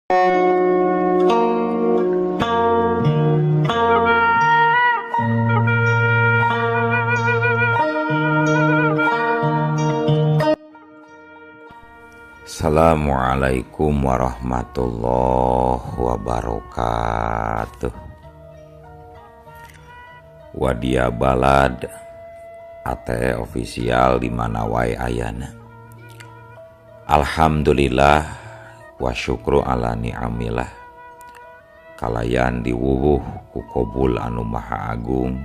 Assalamualaikum warahmatullahi wabarakatuh. Wadia Balad ATE official di mana wae ayana. Alhamdulillah wa syukru ala ni'amillah. Kalayan diwuwuh ku kobul anu maha agung,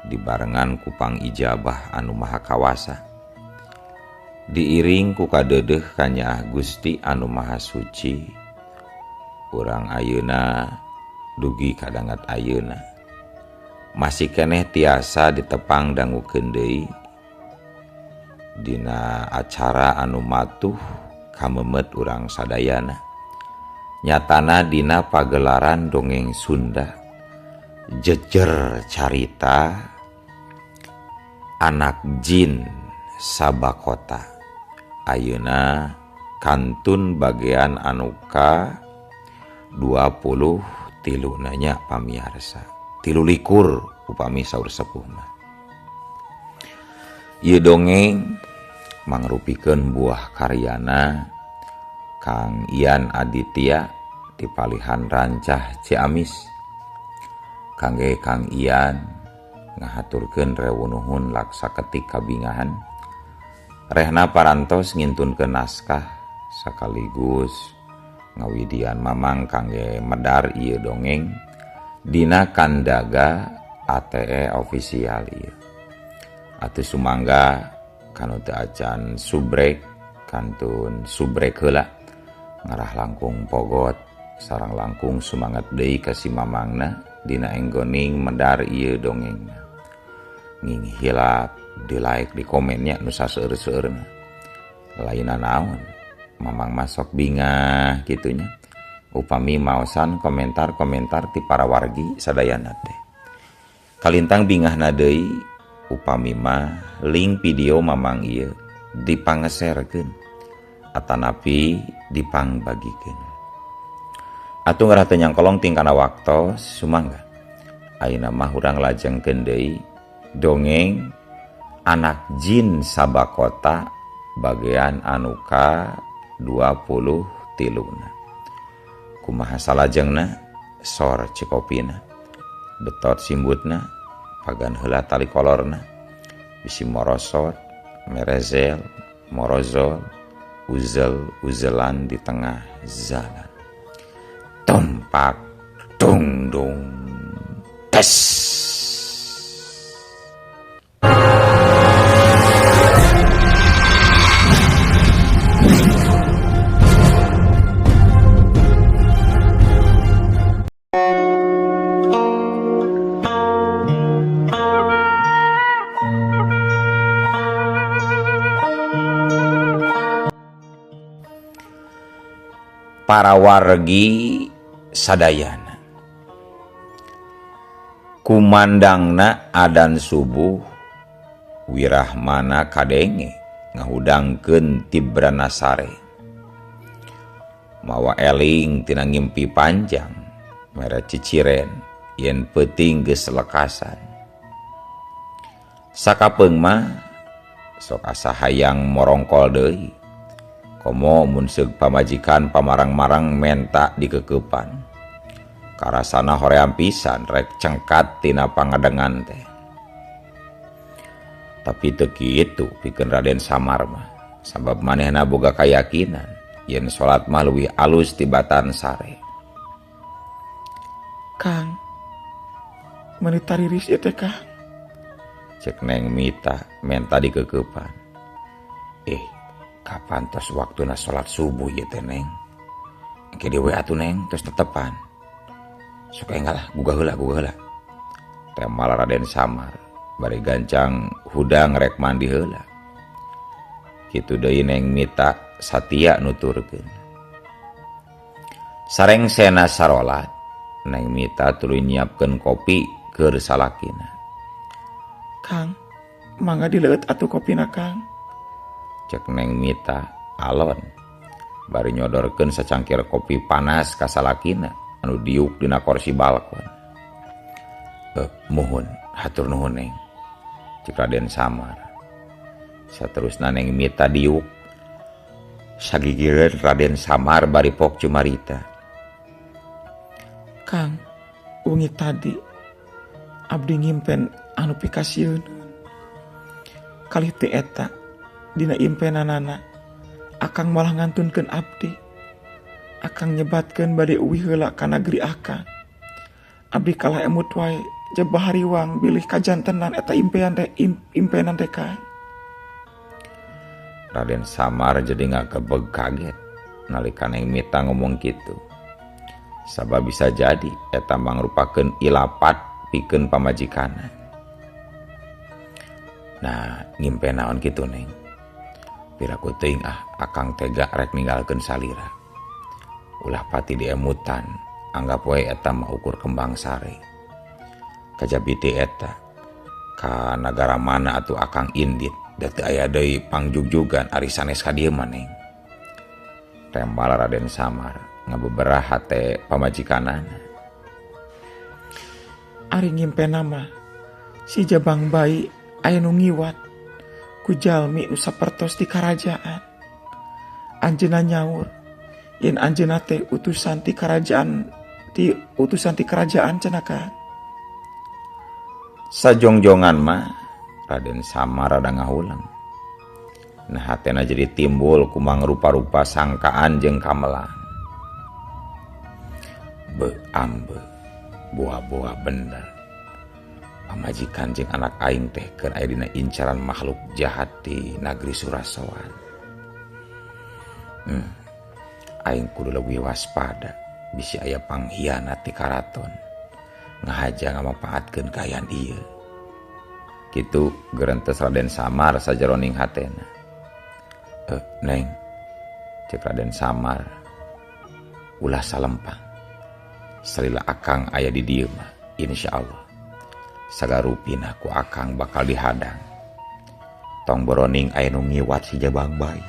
dibarengan ku pangijabah anu maha kawasa. Diiring ku kadeudeuh kanyaah Gusti anu maha suci, urang ayeuna dugi kadangat ayeuna masih keneh tiasa ditepang dangukeun deui dina acara anu matuh kamemet urang sadayana, nyatana dina pagelaran dongeng Sunda jejer carita anak jin Sabakota. Ayeuna kantun bagian anu ka 23 nanya pamiarsa, 23 upami saur sepuh mah. Ieu dongeng mangrupikeun buah karyana Kang Ian Aditya di Palihan Rancah Ciamis. Kangge Kang Ian ngahaturkeun rewunuhun laksa ketik kabingahan. Rehna parantos ngintunkeun naskah sekaligus ngawidian mamang kangge medar ieu dongeng dina kandaga ATE official ieu. Atuh sumangga kanu teu acan subrek kantun subrek heula, ngarah langkung pogot sareng langkung sumanget deui ka si mamangna dina enggoning medar ieu dongengna. Nging hilap di like di komennya nu saseueur-seueurna. Lainna naon, mamang masok bingah kitunya upami maosan komentar-komentar ti para wargi sadayana teh. Kalintang bingahna deui upami mah link video mamang ieu dipangeserkeun atanapi dipangbagikeun. Atuh ngarah teu nyangkolong tingkana waktos sumangga. Ayeuna mah urang lajengkeun deui dongeng Anak Jin Sabakota bagian anu ka 23. Kumaha salajengna, sor cikopina, betot simbutna, pagan heula tali kolorna, bisi morosot, merezel, morozol, uzel uzelan di tengah jalan. Tumpak dungdung tes. Para wargi sadayana kumandangna adan subuh wirahmana kadenge ngahudangkeun tibrana sare, mawa eling tina ngimpi panjang mere ciciren yen peuting geus lekasan. Sakapeung mah sok asa hayang morongkol deui, komo mun seug pamajikan pamarang-marang menta dikekepan. Karasana hoream pisan rek cengkat tina pangadengan teh. Tapi teu kitu pikeun Raden Samar mah, sabab manehna boga kayakinan yen salat mah leuwih alus tibatan sare. Kang, meuni tariris ieu teh Kang? Cek Neng Mita menta dikekepan. Kapan tos waktuna salat subuh ieu teh Neng? Engke dewe atuh Neng, tos tetepan. Sok enggal lah, gugah heula, gugah heula. Teh malah Raden Samar bari gancang hudang rek mandi heula. Kitu deui Neng Mita satia nuturkeun. Sareng sena sarolat, Neng Mita tuluy nyiapkeun kopi keur salakina. Kang, mangga dileueut atuh kopina Kang. Cek Neng Mita alon. Bari nyodorkeun sacangkir kopi panas ka salakina anu diuk dina korsi balkon. Muhun, hatur nuhun Neng. Cek Raden Samar. Saterusna Neng Mita diuk sagigireun Raden Samar bari pok cumarita. Kang, wengi tadi abdi ngimpen anu pikasieun. Kalih teu eta dina impenanana akang malah ngantunkeun abdi. Akang nyebatkeun bade uwih heula ka nagri akang. Abdi kalah emut wae jebah hariwang bilih kajantenan eta impean teh impenan teh Kang. Raden Samar jadi ngagebeg kaget nalika Neng Mita ngomong kitu. Sabab bisa jadi eta mangrupakeun ilapat pikeun pamajikanna. Nah, ngimpen naon kitu Neng? Piraku teuing ah akang tega rek ninggalkeun salira. Ulah pati diemutan, anggap wae eta mah ukur kembang sare. Kajabi teh eta ka nagara mana atuh akang indit, da teu aya deui pangjugjugan ari sanes ka dieu mah Neng. Tembal Raden Samar ngabeberah hate pamajikanana. Ari ngimpenna mah si Jabang Bayi aya nu ngiwat ku jalmi nu sapertos di karajaan. Anjeunna nyaur yen anjeunna teh utusan ti karajaan, ti utusan ti kerajaan cenah Kang. Sajongjongan mah Raden Samar rada ngahulang. Nah hatena jadi timbul kumang rupa-rupa sangkaan jeung kamelang. Be ambe boa-boa bener. Pamajikan jeung anak aing teh keur aya dina incaran makhluk jahat di nagri Surasowan. Aing kudu leuwih waspada bisi aya pangkhianat ti karaton. Ngahaja ngamapaatkeun kaayaan ieu. Kitu gerentes Raden Samar sajeroning hatena. Neng, cek Raden Samar, ulah salempang. Salila akang aya di dieu mah, insyaallah sagarupina ku akang bakal dihadang. Tong boroning aya nu ngiwat si Jabang Bayi.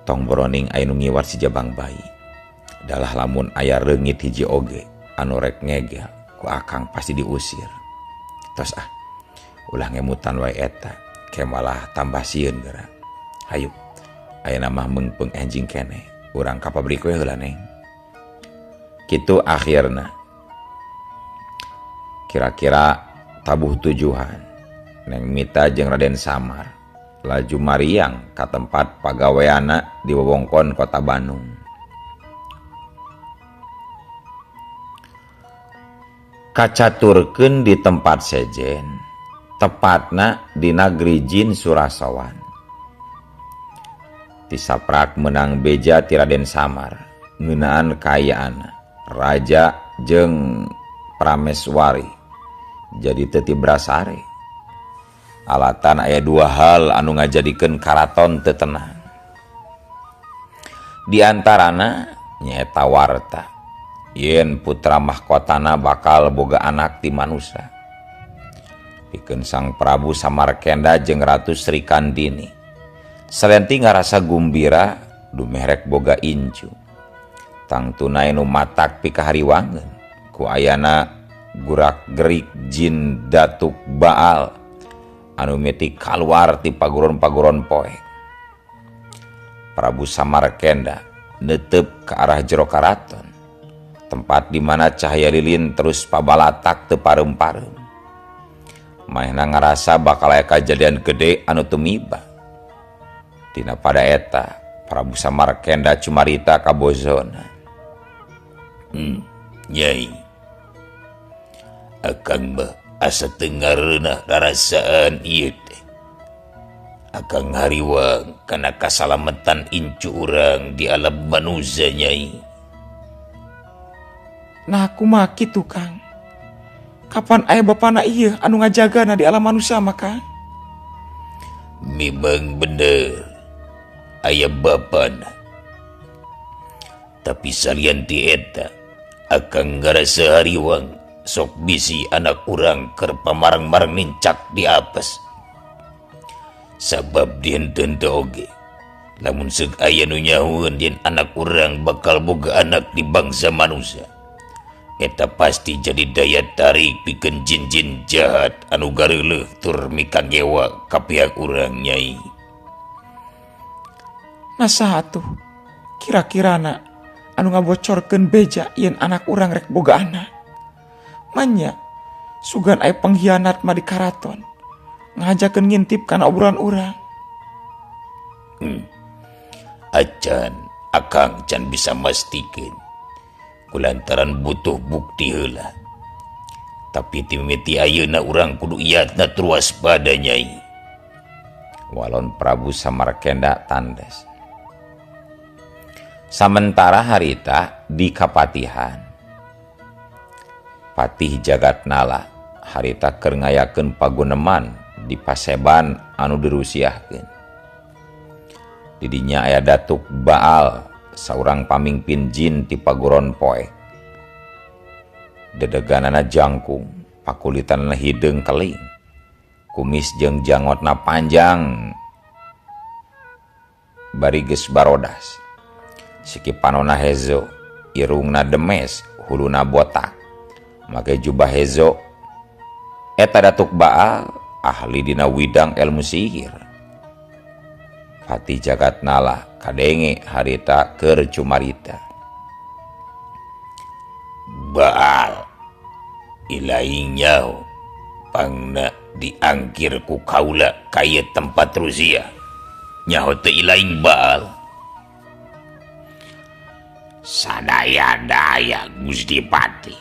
Tong boroning aya nu ngiwat si Jabang Bayi. Dalah lamun aya reungit hiji oge anu rek ngegel ku akang pasti diusir. Tos ah, ulah ngemutan wae eta, ke malah tambah sieun geura. Hayu, ayeuna mah meungpeung enjing keneh, urang ka pabrik we heula Neng. Kitu akhirna. Kira-kira tabuh tujuhan Neng Mita jeung Raden Samar laju mariang ka tempat pagaweana di wewengkon Kota Bandung. Kacaturkeun di tempat sejen, tepatna di nagri jin Surasowan. Tisaprak menang beja ti Raden Samar ngeunaan kaayaan raja jeung prameswari jadi teu tibrasare. Alatan aya dua hal anu ngajadikeun karaton teu tenang. Di antarana nyaeta warta yen putra mahkotana bakal boga anak ti manusa. Pikeun Sang Prabu Samarkenda jeung Ratu Sri Kandini. Salenti ngarasa gumbira dumeh rek boga incu. Tangtuna nu matak pikahariwangeun ku ayana gurak-gerik jin Datuk Baal anu miti kaluar ti paguron-paguron poek. Prabu Samarkenda netep ke arah jero karaton, tempat di mana cahaya lilin terus pabalatak teu pareum-pareum. Manehna ngarasa bakal aya kajadian gede anu tumiba. Tina pada eta Prabu Samarkenda cumarita ka bozona. Nyai, akang mah asa teu ngareunah rarasaan ieu teh. Akang hariwang kana kasalametan incu urang di alam manusia Nyai. Nah kumaha kitu Kang? Kapan aya bapana ieu anu ngajagana di alam manusia mah Kang? Mimang bener aya bapana. Tapi salian ti eta akang ngarasa hariwang sok bisi anak urang keur pamarang-marang nincak di apes. Sabab dihenteu teh oge Lamun seuk aya nu nyahueun yen anak urang bakal boga anak di bangsa manusia. Eta pasti jadi daya tarik pikeun jin-jin jahat anu gareuleuh tur mikangewa ka pihak urang Nyai. Nah saha tuh kira-kirana anu ngabocorkeun beja yen anak urang rek boga anak. Manya sugan aya pengkhianat mah di karaton ngajakeun ngintip kana obrolan urang. Acan akang can bisa mastikeun kulantaran butuh bukti heula. Tapi ti mimiti ayeuna urang kudu iatna tur waspada Nyai. Walon Prabu Samarkenda tandes. Samentara harita di Kapatihan Patih Jagatnala harita keur ngayakeun paguneman di paseban anu dirusiahkeun. Didinya aya Datuk Baal, saurang pamingpin jin ti Paguron Poek. Dedeganana jangkung, pakulitanana hideung keling, kumis jeung jangotna panjang bari geus barodas. Siki panona hezo, irungna demes, huluna botak, make jubah hezo. Eta Datuk Baal ahli dina widang ilmu sihir. Patih Jagatnala kadenge harita keur cumarita. Baal ilaing nyaho pangna diangkir ku kaula ka ieu tempat rusia. Nyaho teu ilaing Baal. Sadaya-daya Gusti Patih.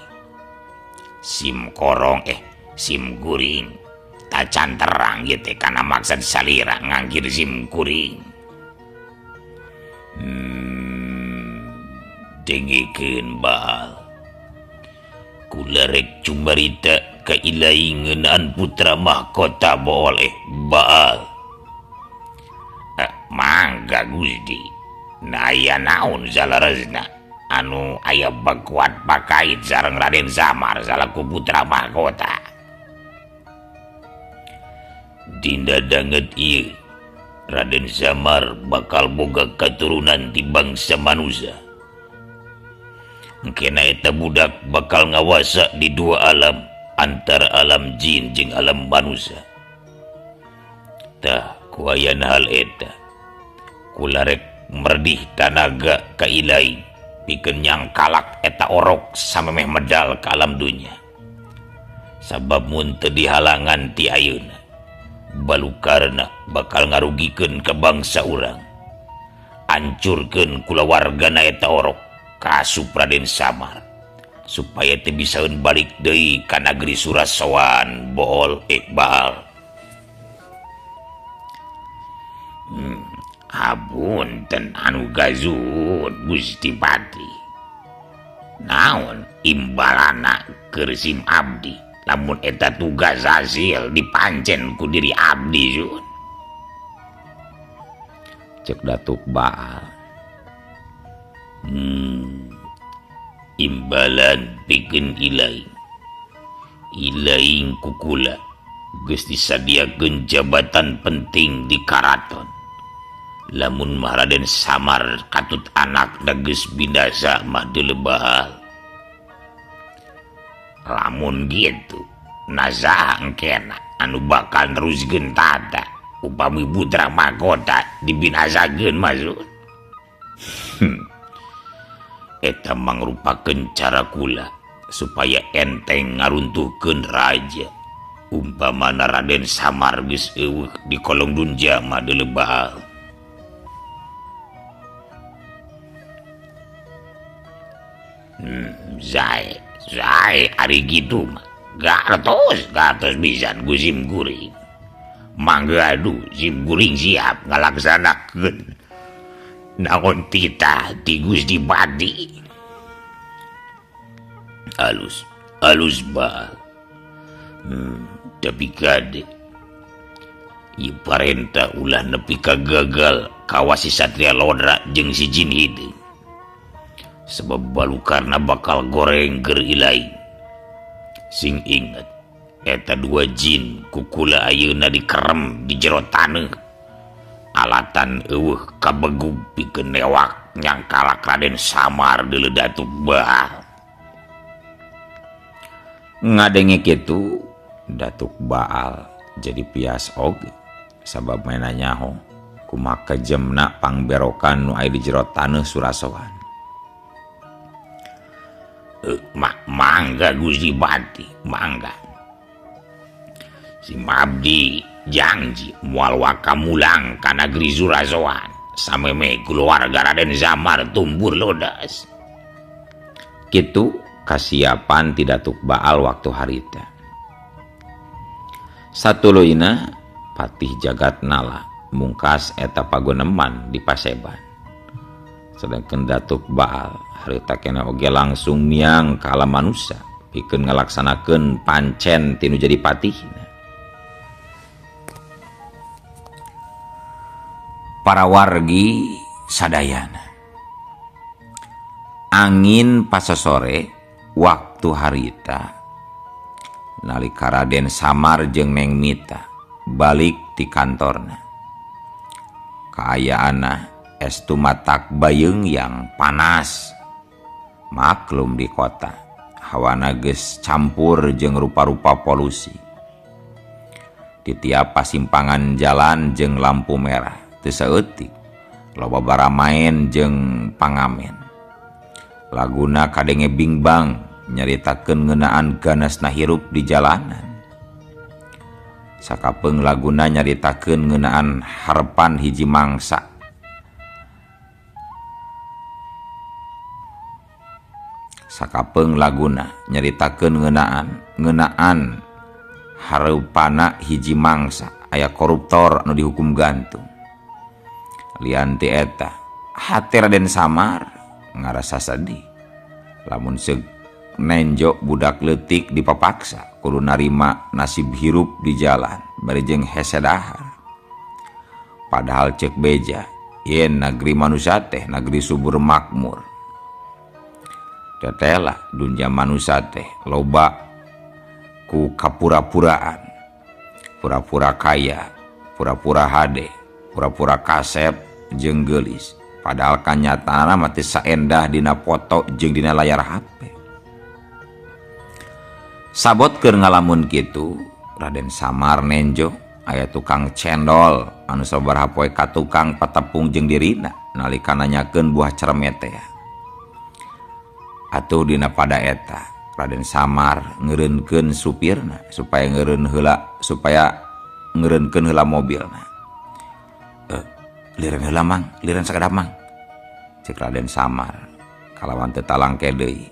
Sim korong sim guring tacan terang ieu teh kana maksad salira ngangkir sim kuring. Dengekeun Baal. Kula rek cumarita ka ilaing ngeunaan putra mahkota bool Baal. Mangga Gusti. Na aya naon salarezna anu aya bakuat pakait sareng Raden Samar salaku putra mahkota. Dinda danget ieu Raden Samar bakal boga katurunan ti bangsa manusia. Engkena eta budak bakal ngawasa di dua alam, antara alam jin jeung alam manusia. Tah ku ayana hal eta kula rek merdih tanaga ka ilahi pikeun nyangkalak eta orok samemeh medal ka alam dunya. Sabab mun teu dihalangan ti ayeuna balukarna bakal ngarugikeun ka bangsa urang. Ancurkeun kulawargana eta orok ka asup Raden Samar supaya teu bisaeun balik deui ka nagri Surasowan Bool Baal. Hapunten anu gazut Gusti Patih. Naon imbalana keur sim abdi lamun eta tugas hasil dipancen ku diri abdi sun. Cek Datuk Baal. Imbalan pikeun ilaing. Ilaing kukula geus disadiakeun jabatan penting di karaton. Lamun mah Raden Samar katut anak da geus binasa mah deuleu. Lamun gitu nasaha engkena anu bakal neruskeun tata upami putra mahkota dibinasakeun maksud. Eta mangrupakeun cara kula supaya enteng ngaruntuhkeun raja. Umpamana Raden Samar geus eueuh di kolong dunja mah deuleu baal. Zae, zae ari gitu mah. Gartos, gartos pisan ku sim kuring. Mangga aduh sim kuring siap ngalaksanakeun naon titah ti Gusti Pati. Alus, alus baal. Tapi kade ieu parentah ulah nepi ka gagal kawasi Satria Lodra jeung si jin hideung. Sebab balukarna bakal goreng keur ilahi. Sing inget eta dua jin kukula ayeuna dikerem di jero taneuh. Alat Kasempatan eueuh kabegug pikeun newak nyangkalak Raden Samar deuleu Datuk Baal. Ngadenge kitu Datuk Baal jadi pias oge sabab maena nyaho kumaha kejemna pangberokan nu aya di jero taneuh Surasowan. Mangga Gusti Bati, mangga. Si Mabdi janji moal waka mulang ka nagri Surasowan sameme keluarga Raden Samar tumbur lodas. Kitu kasiapan ti Datuk Baal waktu harita. Satuluyna Patih Jagat Nala mungkas eta paguneman di Paseban. Sedangkan Datuk Baal harita kena oge langsung miang ka alam manusia pikeun ngalaksanakeun pancen tinu jadi patihna. Para wargi sadayana. Angin pasosore waktu harita nalika Raden Samar jeung Neng Mita balik ti kantorna. Kaayaanna es tumatak bayeung yang panas. Maklum di kota, hawana geus campur jeung rupa-rupa polusi. Di tiap pasimpangan jalan jeung lampu merah teu saeutik loba baramaen jeung pangamen. Laguna kadenge bingbang nyaritakeun ngeunaan ganasna hirup di jalanan. Sakapeung laguna nyaritakeun ngeunaan harepan hiji mangsa. Sakapeung laguna nyaritakeun ngeunaan hareupana hiji mangsa aya koruptor anu dihukum gantung. Lian ti eta hate Raden Samar ngarasa sedih. Lamun seug nenjo budak leutik dipapaksa kudu narima nasib hirup di jalan bari jeung hese dahar. Padahal ceuk beja yen negeri manusia teh negeri subur makmur. Tetela dunya manusia teh loba ku kapura-puraan. Pura-pura kaya, pura-pura hade, pura-pura kasep jeung geulis. Padahal kanyataanna mah teu saendah dina foto jeung dina layar HP. Sabot keur ngalamun kitu, Raden Samar nenjo aya tukang cendol anu sabaraha poe ka tukang patepung jeung dirina nalika nanyakeun buah cereme teh. Atuh dina pada eta Raden Samar ngeureunkeun supirna supaya ngeureun heula supaya ngeureunkeun heula mobilna. Liren heula mang, liren sakedap mang. Cek Raden Samar kalawan teu talangke deui.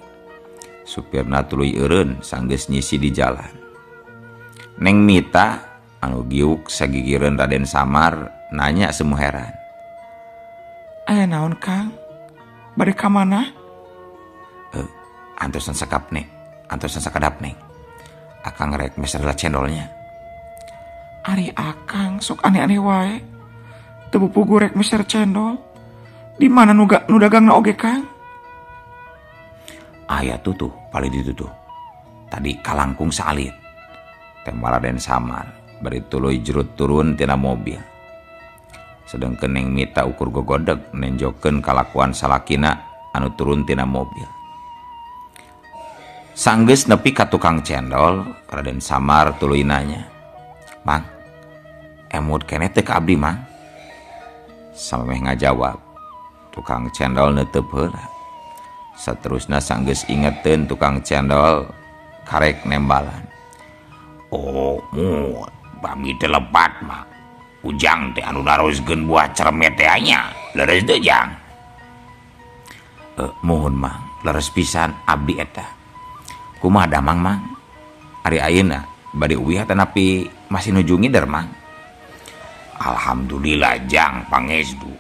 Supirna tuluy eureun sanggeus nyisi di jalan. Neng Mita anu giuk sagigireun Raden Samar nanya semu heran. Aya naon Kang? Bade ka mana? Antosan sakap neng, antosan sakedap neng. Akang rek meser heula cendolnya. Ari akang sok aneh-aneh wae. Teu puguh rek meser cendol. Di mana nu dagangna oge Kang? Aya tuh tuh, paling ditu tuh. Tadi kalangkung saalit. Tema Raden Samar bari tuluy jerut turun tina mobil. Sedengkeun Neng Mita ukur gogodeg nenjokeun kalakuan salakina anu turun tina mobil. Sanggeus nepi ka tukang cendol, Raden Samar tuluy nanya, "Mang, emut keneh teu ka abdi, Mang?" Samemeh ngajawab, tukang cendol neuteub heula. Saterusna sanggeus ingeteun tukang cendol karek nembalan. Oh, mu, bami teh lepat mah. Ujang teh anu naroskeun buah cereme teh nya. Leres teu, Jang? Muhun, Mang, leres pisan abdi eta. Kumaha damang, Mang? Ari ayeuna bade uih atanapi masih nuju ngider, Mang? Alhamdulillah, Jang, pangestu.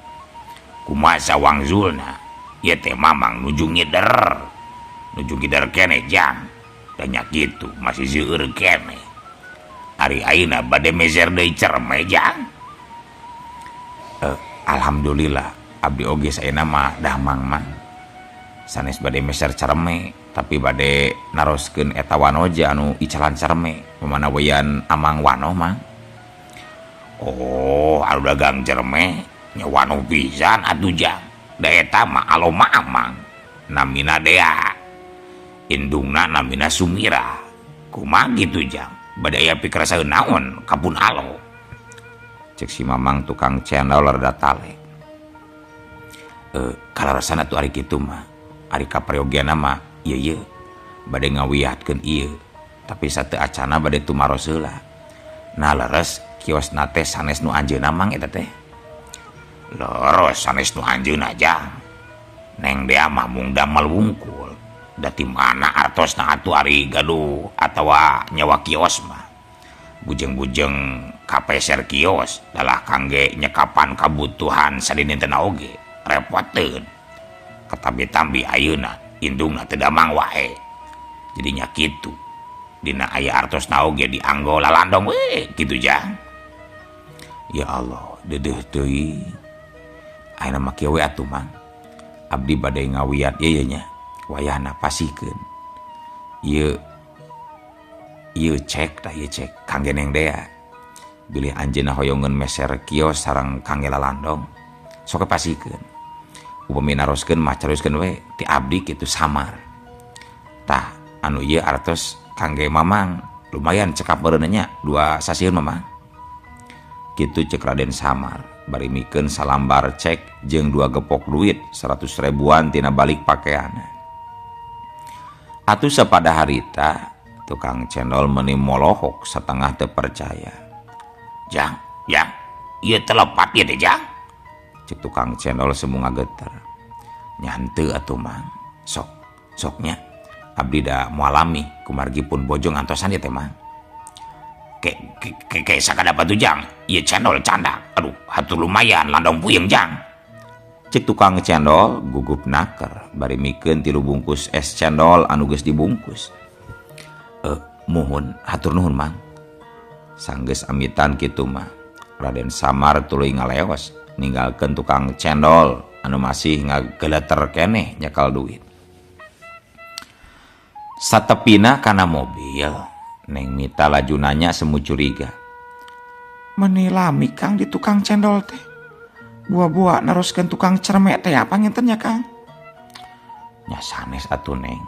Kumaha sawangsulna? Ieu teh mamang nuju ngider. Nuju ngider keneh, Jang. Tanya kitu masih seueur keneh. Ari ayeuna bade meser deui cerme, Jang. Alhamdulillah abdi oge saena mah damang, Mang. Sanes bade meser cerme, tapi bade naroskeun eta wanoja anu icalan cerme, mamana wayan amang wano, Mang. Oh, anu dagang cerme Nya wanoh pisan atuh Jang. Da eta mah alo mamang. Namina Dea. Indungna namina Sumira. Kumaha kitu Jang? Bade aya pikarasaeun naon ka pun alo. Cek si Mamang tukang cendol rada tale. Kalaresan atuh ari kitu mah. Ari kaprayogianna mah ieu ieu bade ngawiatkeun ieu. Tapi sateu acana bade tumaros heula. Nah leres kiosna teh sanes nu anjeunna Mang eta teh. Leres sanes nu anjeunna Jang. Neng Dea mah mung damel wungkul. Da ti mana artosna atuh ari gaduh atawa nyewa kios mah. Bujeng-bujeng kapeser kios dalah kangge nyekapan kabutuhan sadintenna oge. Repoteun. Katambi-tambi ayeuna indungna teu damang wae. Jadinya kitu. Dina aya artosna oge dianggo lalandong we kitu Jang. Ya Allah, deudeuh teuing. Ayeuna mah kieu we atuh Mang. Abdi bade ngawiat ieu nya. Wayahna pasihkeun. Ieu ieu cek tah ieu cek kangge Neng Dea. Bilih anjeunna hoyongeun meser kios sareng kangge lalandong. Sok pasihkeun. Upami naroskeun mah caroskeun we ti abdi kitu samar. Tah anu ieu artos kangge Mamang lumayan cekap meureun nya 2 sasieun Mamang. Kitu cek Raden Samar bari mikeun salambar cek jeung 2 gepok duit 100 ribuan tina balik pakeanna. Atuh sapada harita tukang cendol meuni molohok satengah teu percaya. Jang, Jang, ieu teh lepat ieu teh Jang. Cek tukang cendol semu ngageter. Nya henteu atuh Mang. Sok, soknya abdi da moal lami kumargi pun bojong antosan ieu teh Mang. Ke ke ke, ke sakadap atuh Jang, ieu cendol candak. Aduh, hatur lumayan landong puyeng Jang. Cek tukang cendol gugup naker bari mikeun 3 bungkus es cendol anu geus dibungkus. Muhun hatur nuhun Mang. Sanggeus amitan kitu mah Raden Samar tuluy ngaleos ninggalkeun tukang cendol anu masih ngageleter keneh nyekal duit. Satepina kana mobil, Neng Mita laju nanya semu curiga. Meni lami Kang di tukang cendol teh. Buah-buah naroskeun tukang cermek teh apa ngenten nya Kang? Nya sanes atuh Neng.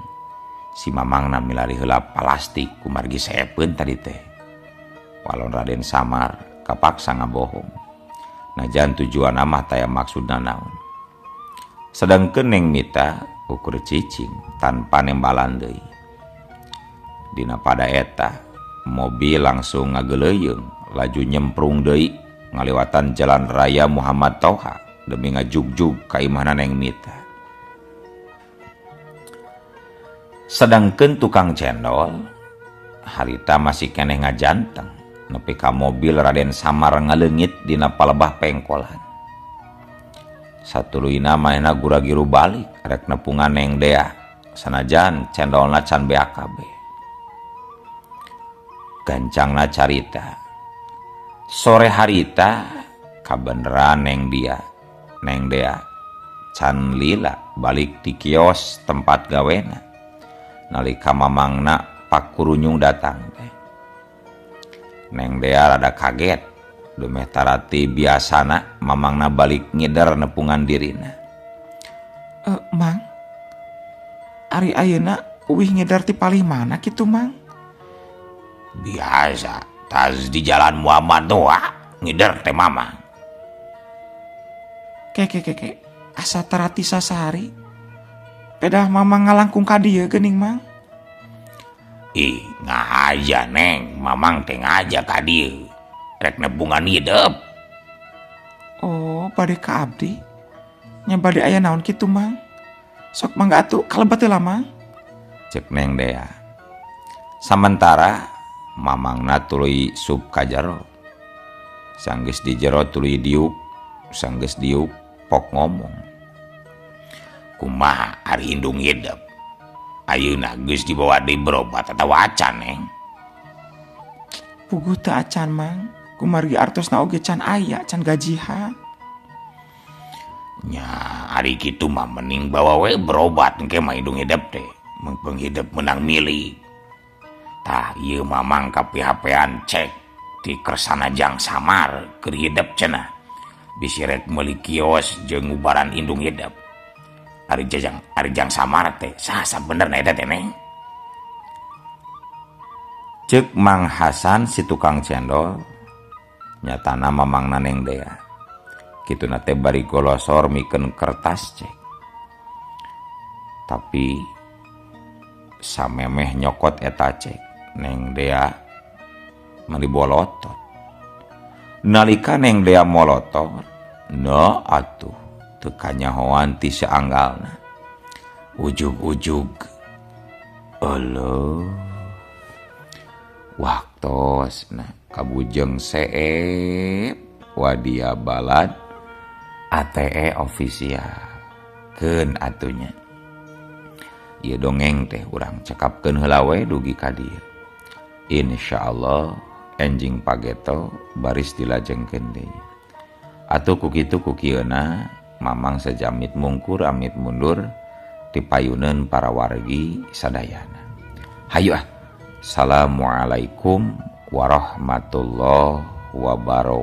Si Mamangna milari heula palastik kumargi seepeun tadi teh. Walon Raden Samar kapaksa ngabohong. Najan tujuanna mah taya maksudna naon. Sedangkeun Neng Mita ukur cicing tanpa nembalan deui. Dina pada eta mobil langsung ngageleuyeung laju nyemprung deui ngaliwatan jalan raya Muhammad Toha demi ngajugjug ka imahna Neng Mita. Sedangkeun tukang cendol harita masih keneh ngajanteng nepi ka mobil Raden Samar ngaleungit dina palebah pengkolan. Satuluyna manehna gura-giru balik rek nepungan Neng Dea sanajan cendolna can beak kabeh. Gancangna carita. Sore harita kabeneran Neng Dia, Neng Dea can lila balik di kios tempat gawena. Nalika mamangna Pak Kurunyung datang teh. Neng Dea rada kaget, dumeh tarati biasana mamangna balik ngider nepungan dirina. Mang, ari ayeuna uwih ngider ti palih mana kitu Mang? Biasa, tas di jalan Muhammad Toha ngider teh mamang. Ke ke ke ke, asa tarati sasari. Pedah mamang ngalangkung ka dieu geuning Mang. Ih, ngahaja Neng, mamang teh ngaja ka dieu. Rek nepungan hidep. Oh, bade ka abdi. Nya bade aya naon kitu Mang? Sok mangga atuh kalebet heula Mang. Cek Neng Dea. Samentara mamangna tuluy sup ka jero. Sanggeus di jero tuluy diuk, sanggeus diuk pok ngomong. Kumaha ari indung hidep? Ayeuna geus dibawa deui berobat atawa acan Neng? Puguh teu acan Mang, kumargi artosna oge can aya, can gajihan. Nya ari kitu mah mending bawa we berobat engke mah indung hidep teh. Mengpeng hidep menang milik. Tah ieu mamang kapihapean cek ti kersana Jang Samar keur hidep cenah. Bisi rek meuli kios jeung ngubaran indung hidep. Ari jajang ari jang Samar teh saha sabenerna eta teh Neng? Ceuk Mang Hasan si tukang cendol nyatana mamangna Neng Dea. Kituna teh bari golosor mikeun kertas cek. Tapi samemeh nyokot eta cek Neng Dea mani bolotot. Nalika Neng Dea molotot, no atuh teu kanyahoan ti saanggalna. Ujug-ujug euleuh. Waktos nah kabujeng seep wadia balad ATE official keun atunya. Ieu dongeng teh urang cekapkeun heula we dugi ka dieu. Insyaallah enjing pageto baris dilajengkeun deui. Atuh ku kitu ku kieuna mamang sejamit mungkur amit mundur dipayuneun para wargi sadayana. Hayu ah. Assalamualaikum warahmatullahi wabarakatuh.